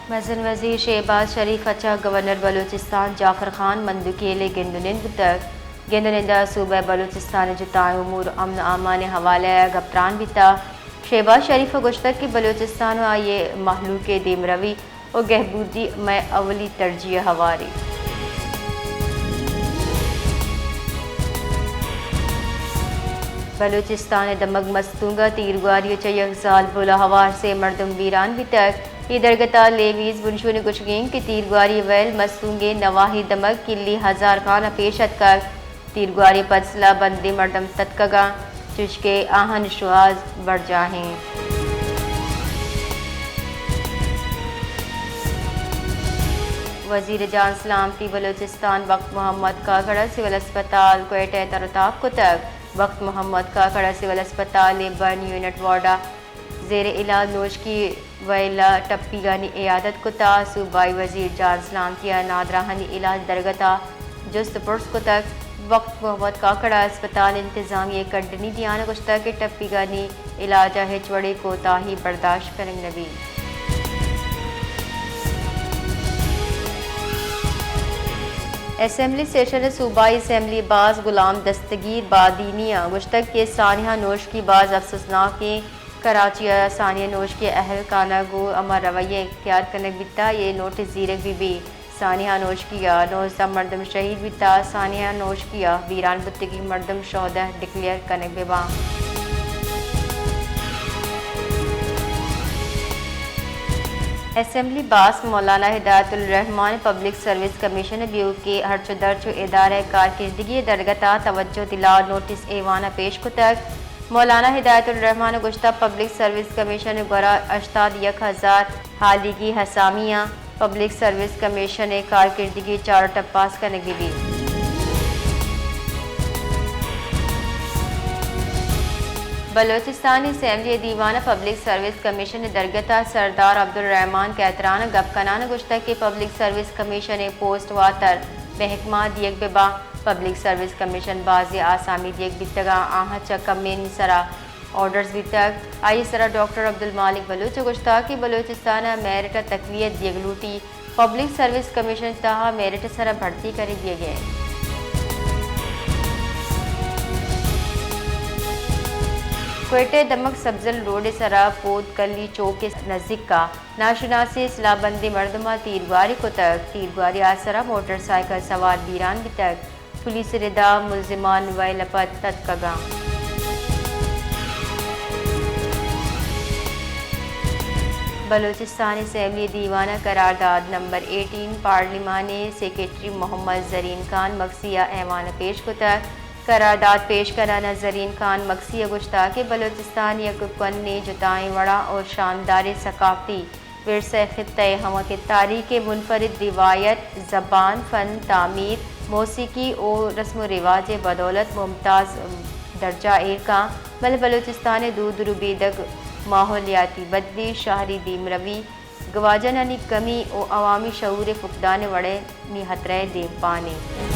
مزن وزیر شہباز شریف ءَ چہ گورنر بلوچستان جعفر خان مندوکیل ءَ گند ءُ نند بوتگ۔ گند ءُ نند ءَ صوبہ بلوچستان ءِ جتائیں امور ءُ امن ءُ امان ءِ حوالہ ءَ گپ تران بیتگ۔ شہباز شریف ءَ گوشتگ کہ بلوچستان ءُ آئی ءِ مہلوک ءِ دیمروی ءُ گہبودی مئے اولی ترجیح ءِ ہوار اِنت۔ بلوچستان ءِ دمگ مستونگ ءَ تیرگواری ءَ چہ یک زالبول ءَ ہوار سے مردم بیران بیتگ۔ اے درگت ءَ لیویز بنشون ءِ گوشگ اِنت کہ تیرگواری ءِ ویل مستونگ ءِ نواحی دمگ کلی ہزار خان ءَ پیش اتکگ۔ تیرگواری ءَ پد سلاہ بندیں مردم تتکگ اَنت، چوشکہ آہانی شوہاز برجاہ اِنت۔ وزیر جان سلامتی بلوچستان بخت محمد کاکڑ ءَ سول اسپتال کوئٹہ ءَ تر ءُ تاب کتگ۔ بخت محمد کاکڑ ءَ سول اسپتال ءِ برن یونٹ وارڈ ءَ زیر علاج نوشکی ویل ءَ ٹپیگانی عیادت کتگ۔ صوبائی وزیر جان سلامتی ءَ نادراہانی علاج درگت ءَ جست ءُ پرس کتگ۔ بخت محمد کاکڑ ءَ اسپتال ءِ انتظامیہ ءِ کڈنی دیان ءَ گوشتگ کہ ٹپیگانی علاج ءَ ہچ وڑیں کوتاہی برداشت کنگ نہ بیت۔ اسمبلی سیشن ءِ صوبائی اسمبلی باز غلام دستگیر بادینی ءَ گوشتگ کہ سانحہ نوشکی باز افسوسناک اِنت۔ کراچی ءَ سانحہ نوشکی ءِ اہل خانہ ءَ گوں ہما رویہ اختیار کنگ بیتگ، اے نوٹس زیرگ بہ بیت۔ سانحہ نوشکی ءَ نوزدہ مردم شہید بیتگ، سانحہ نوشکی ءِ بیران بوتگیں مردم شودہ ڈکلیئر کنگ بہ باں۔ اسمبلی باسک مولانا ہدایت الرحمان ءَ پبلک سروس کمیشن ءِ بیوک ءِ ہرچ ءُ درچ ءُ ادارہ ءِ کارکردگی ءِ درگت ءَ توجہ دلاؤ نوٹس ایوان ءَ پیش کتگ۔ مولانا ہدایت الرحمان ءَ گوشتگ، پبلک سروس کمیشن ءِ گورا ہشتاد یک ہزار ہالیگی آسامی آں۔ پبلک سروس کمیشن ءِ کارکردگی ءِ چارٹ ءَ پاس کنگ بہ بیت۔ بلوچستان اسمبلی ءِ دیوان ءَ پبلک سروس کمیشن ءِ درگت ءَ سردار عبدالرحمان کہتران ءَ گپ کنان ءَ گوشتگ کہ پبلک سروس کمیشن ءِ پوسٹ واتر محکمہ ءَ دیگ بہ باں۔ پبلک سروس کمیشن ءَ بازیں آسامی دیگ بیتگ اَنت، آہاں چہ کمینی سرا آرڈرز بیتگ۔ آئی ءِ سرا ڈاکٹر عبدالمالک بلوچ ءَ گوشتگ کہ بلوچستان ءَ میرٹ ءَ تقویت دیگ لوٹی، پبلک سروس کمیشن ءِ تہا میرٹ ءِ سرا بھرتی کنگ بیگ ءَ اِنت۔ کوئٹہ ءِ دمگ سبزل روڈ ءِ سرا پود کلی چوک ءِ نزیک ءَ ناشناسیں سلاہ بندیں مردم ءَ تیرگواری کتگ۔ تیرگواری ءِ آسرا موٹر سائیکل سوار بیران بیتگ۔ پولیس ءِ ردا ملزمان ویل ءَ پد تتکگ اَنت۔ بلوچستان اسمبلی ءِ دیوان ءَ قرارداد نمبر ایٹین پارلیمان ءِ سیکرٹری محمد زرین خان مگسی ءَ ایوان ءَ پیش کتگ۔ قرارداد پیش کنان ءَ زرین خان مگسی ءَ گوشتگ کہ بلوچستان یک کوھنیں جتائیں وڑاں ءُ شانداریں ثقافتی ورثہ ءِ خطہ ءِ ہما کہ تاریخ ءِ منفرد روایت، زبان، فن، تعمیر، موسیقی ءُ رسم ءُ رواج ءِ بدولت ممتاز درجہ ءَ ایر کاں، بلے بلوچستان ءِ دود ءُ ربیدگ، ماحولیاتی بدلی، شہری دیمروی، گواجنانی کمی ءُ عوامی شعور ءِ فقدان ءِ وڑیں نی خطرہ ءِ دیمپان اِنت۔